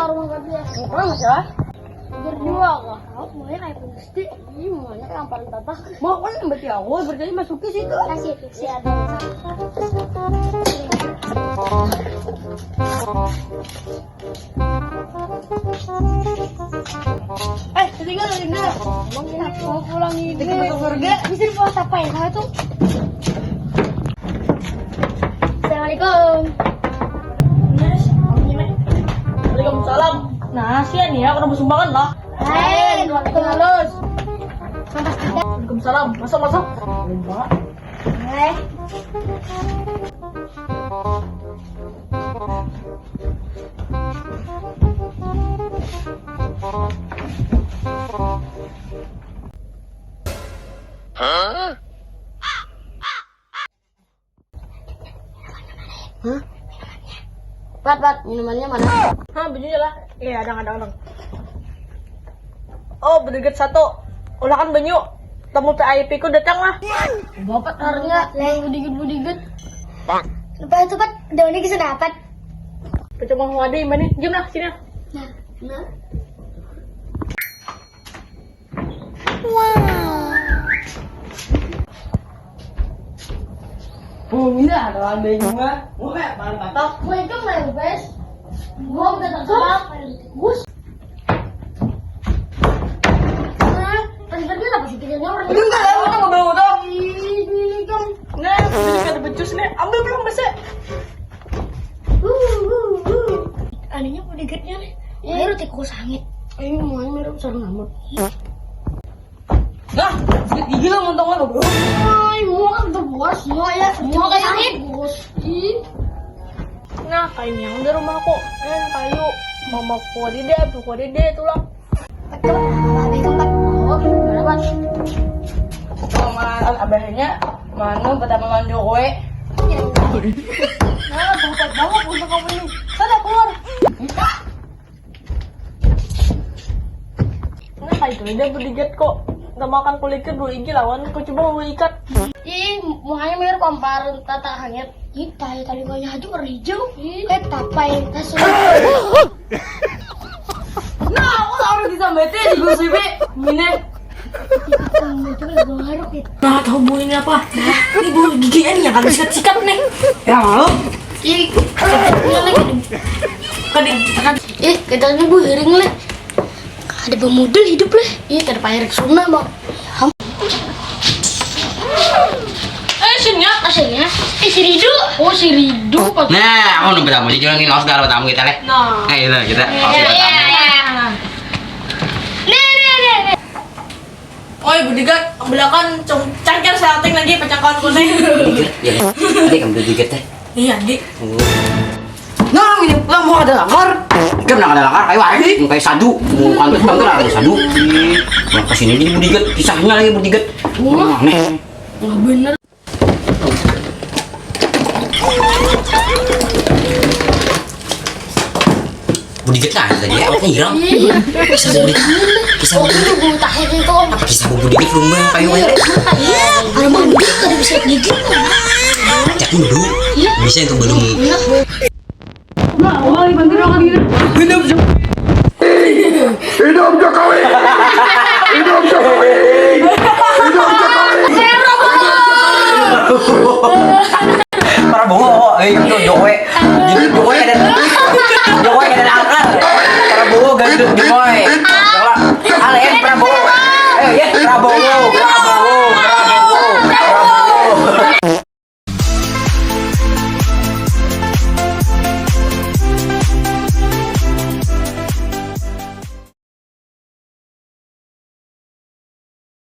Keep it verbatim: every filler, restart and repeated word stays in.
Orang masih ah. Berdua kah? Kau mulai kayak pengusti. Ih, mulanya kayak amparan tatah. Mau kan berarti aku berarti masuki situ. Kasih fiksi ada. Eh, ketinggalan Linda. Emang ini mau pulang ini. Dekat surga. Bisa dibawa siapa ya? Salah tuh. Assalamualaikum. Waalaikumsalam. Nah, sian ya, kena bersumbangan lah. Hai, waktu halus. Sampai kita. Waalaikumsalam. Masuk, masuk. Mbak. Eh. Hah? Pat, Pat, minumannya mana? Hah, banyu lah. Iya, ada, ada, ada. Oh, berdeget satu. Ulakan banyu. Tamu V I P ku datang lah. Bapak harusnya yang budiget-budiget. Lepas itu, Pat, daunnya bisa dapat. Percuma mau ada yang mana? Jom lah, sini lah. Nah, nah. Bumi dah, kalau ambil bunga, bunga paling patok. Wah, itu nggak best. Gua udah terkenal. Gus. Nah, tadi kan dia apa sih? Kayaknya orang itu enggak ada orang nggak bawa utang. Ini kan. Nah, ini ada becus nih. Ambil belum besar? Aninya mau digetnya nih. Ini roti kukus sangit. Ini mau mirip sarung rambut. Nah, sakit gigi lah montong lo, bro. Ay, mau kan tuh bos, mau ya, mau kayak sangit bos. Ih. Nah, kayak yang di rumahku. Eh, kayu. Mamaku di dia, abuku di dia, tulang. Betul, nah, abah itu empat. Oh, berapa? Paman abahnya, manu pertama mandu kue. Nah, bangsa banget untuk kamu nih. Sana keluar. Nah, kayak itu aja berdiget kok. Kita makan kulit kedua iki lawan, kau coba mau ikat. Ih, mukanya mirip pamparan tata hanyar. Ih, tai, talinganya aja warna hijau. Ih. Kayak tapai, tas. Nah, aku harus bisa mati di gosip ini. Nah, tahu bunyinya apa? Ini bulu giginya nih yang kada sikat-sikat nih. Ya, mau? Ih, kada, kada. Ih, kita ini bu hiring leh. Kada bermodal hidup leh. Ih, kada payah rek sunah, Bang. Eh, sini, ah, sini, ah. Eh, si Ridu. Oh, si Ridu. Nah, aku nunggu tamu. Jadi, ini lawas kalau tamu kita leh. Nah. Eh, itu kita. Iya, iya, iya. Nih, nih, nih, nih. Oi, bodyguard, belakan cangkir setting lagi pecahkan kuning. Bodyguard, ya. Dia kan bodyguard teh. Iya, Dik. Oh. Nah, ini lah mau ada langgar. Ikam nak ada langgar, ayo ayo. Kayak sadu. Mau kantor kantor ada sadu. Nah, kesini jadi bodyguard, kisahnya lagi bodyguard. Wah. Aneh. Wah, bener. Bodyguard nah tadi ya, awaknya hilang. Iya. Kisah bodyguard. Kisah bodyguard. Itu bu takhir itu. Apa kisah bodyguard lumba kayu kayu? Iya. Ada mandi kada bisa gigi. Cak dulu. Iya. Bisa itu belum. Nah, mulai bantu dong kan gini. Hidup Jokowi. Hidup Jokowi. Hidup Jokowi. Hidup Jokowi. Prabowo, eh, itu Jokowi. Jadi Jokowi ada, Jokowi ada akar. Prabowo gandut Jokowi. Coba, Alen Prabowo. Eh, ya, Prabowo, Prabowo, Prabowo, Prabowo.